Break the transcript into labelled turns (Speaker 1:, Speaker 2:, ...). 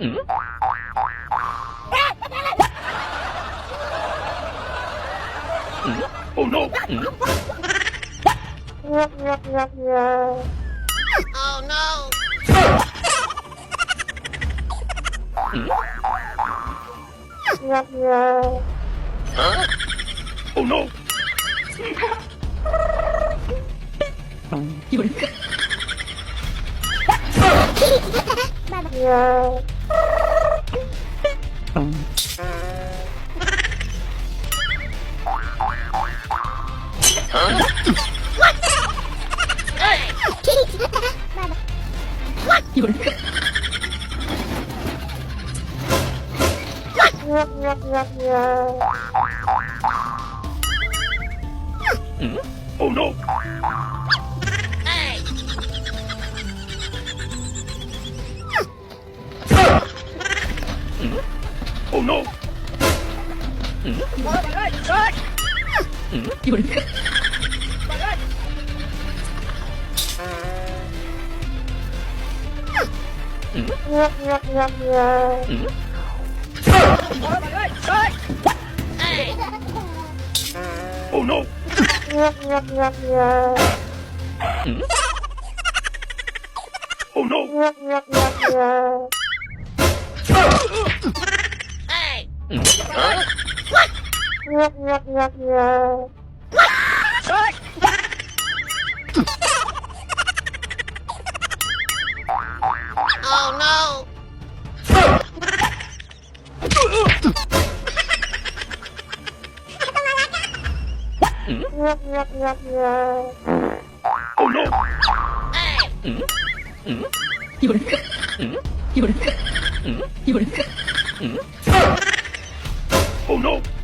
Speaker 1: Oh no!
Speaker 2: Oh no!
Speaker 1: Oh no!
Speaker 3: 有人。有人。
Speaker 1: Oh no!
Speaker 2: Hey!
Speaker 1: Oh no!
Speaker 3: 有人。
Speaker 2: Hey!
Speaker 1: Oh no! Oh no!
Speaker 2: Hey! Oh no!
Speaker 1: Oh no!
Speaker 2: Hey!
Speaker 3: 有人。有人。有人。
Speaker 1: Oh no!